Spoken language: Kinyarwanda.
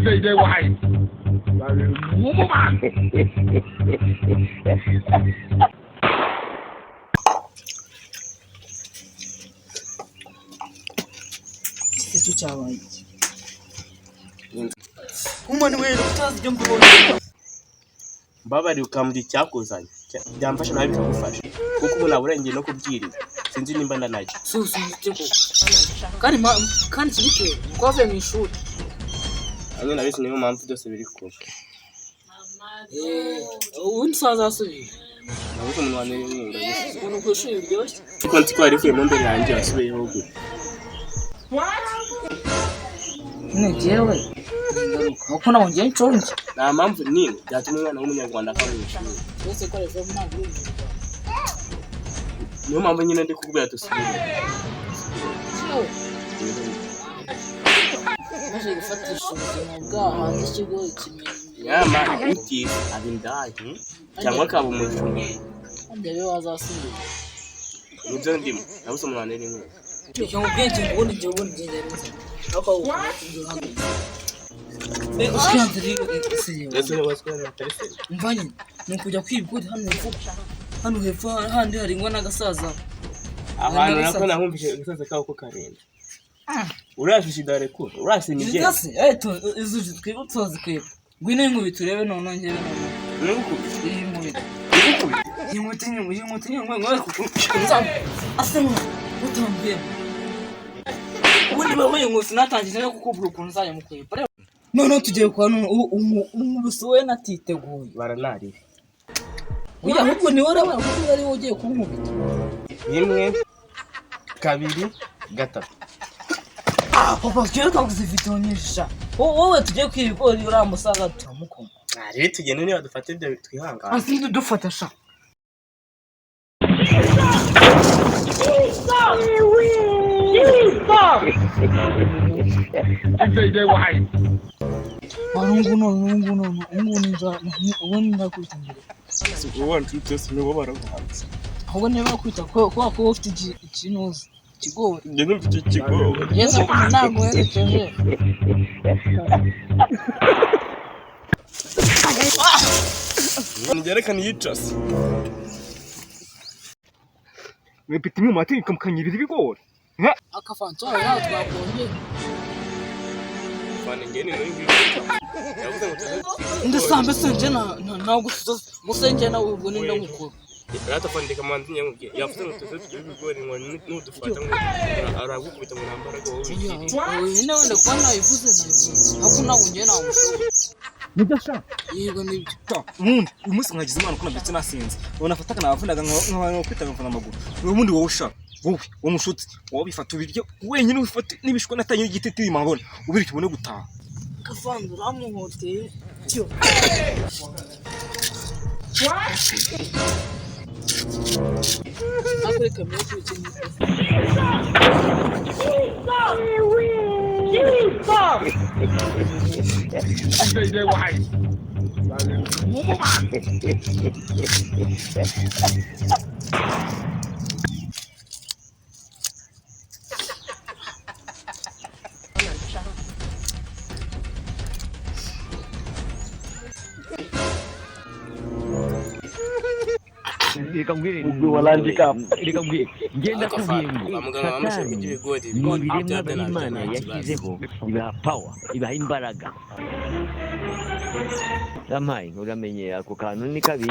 JJ White. Woman. Icyo cyabaye iki? Umwana we utazi ibyo mbonye. Mbabariye ukambwira icyakuzanye, byamfasha nawe bikagufasha, kuko ubu naburengeye no kubyirira, sinzi nimba ndanajya. Susu koko. Kandi kandi kibiteye nuko wavuye mu ishuri. Hamwe na bisi niyo mpamvu byose biri kuba. Eh, ubundi usazasubira. Nabuze umuntu wantera inkunga gusa. Ukuntu ku ishuri biryoshye. Ariko nzi ko wari uvuyemo mbere yanjye, wasubiyeho gute? Nyine jyewe ingaruka kuko ntabwo ngiye nshonje. Nta mpamvu n'imwe byatuma umwana w'umunyarwanda ava mu ishuri. Uretse ko reform ntabwo iri mu Rwanda. Niyo mpamvu nyine ndi kukubwira dusubire. Yewe, maze gufatisha ubuzima bwaho hanze ikigo kimenya. Nyama utize aba indaya cyangwa akaba umujura. Kandi rero wazasubira. Nibyo ndimo, nabuze umuntu wantera inkunga. Icyo mu bwenge ubundi njye ubundi njye nzi. Ariko ubu uhagaze. Eh, usikanze rero ese yewe. Ndetse n'uwaswe na telefone. Umva nyine, ni ukujya kwiba hano hepfo. Hano hepfo handi hari ingwa n'agasaza. Ahantu nako nahumvise agasaza kawe ko karenze. Urashisha idarekura, urasa imigeri. Izi eh tu izi twiba tuzikwiba. Ngwino inkubito urebe none njyewe none. Nugukubita. Iyi nkubito. Nugukubita. Iyi nkubito nyine, iyi nkubito nyine asa utambwiye. Ubundi baba iyi nkubito natangije no kukubwira ukuntu uzajya mukwiba. Noneho tugiye kwa none umubisi we natiteguye. Baranarira. Oya ahubwo ni wowe urabona kuko ari wowe ugiye kunkubita. 1 2 3. Ah papa tugiye twaguze video nyinshi sha. Wowe tugiye kwiba ibigori uriya musaza turamukunda. Rero tugende niba dufata ibyo twihangana. Asindi dufata sha. JJ White. Warungu none urungu none ungu nza ubundi ndakwita mbere. Ubu nshuti yose nibo baraguhanze. Ahubwo niba bakwita ko kuba kuba ufite ikinuzi ikigori. Njye numva icyo kigori. Yesu ntabwo werekeje. Ngerekane yicase. Mwepita imwe mumategeko mukanyibira ibigori. Akafanto nawe twakongera. Fana njye ni muri ngibi. Yavuze ngo tuze. Ndasambe senje na ntabwo musenge nawe ubwo ni ndamukuru. Rata fana ndeka manzi nyamubwiye. Yavuze ngo tuze tujye ibigori ngo nudufata ngo aragukubita ngo nambara ngo wowe. Nyine wenda kuba nayivuze nayivuze. Ahubwo ntabwo njye namushobora. Nibyo sha. Yego nibyo. Ubundi uyu munsi mwagize imana ko nabyutse nasinze. Ubona afata navunaga nk'abantu kwita nkamvuna amaguru. Ubundi wowe sha. Wowe wowe mushuti wowe bifata ubiryo wenyine ubifate n'ibishwa natanye igiti tiri mabona ubiryo ubone gutaha. Kafanzo uramuhoteye. Cyo. Akore kamera kuri JJ White. Woman. Ngenda kubwira Kwa muganga bamushyira satani kurya ibigori. ni Ibigori ibiremwa bya ntabyo by'Imana nta kibazo. yashyizeho ibaha power, ibaha imbaraga. Yampaye uramenye ako kantu ni kabi.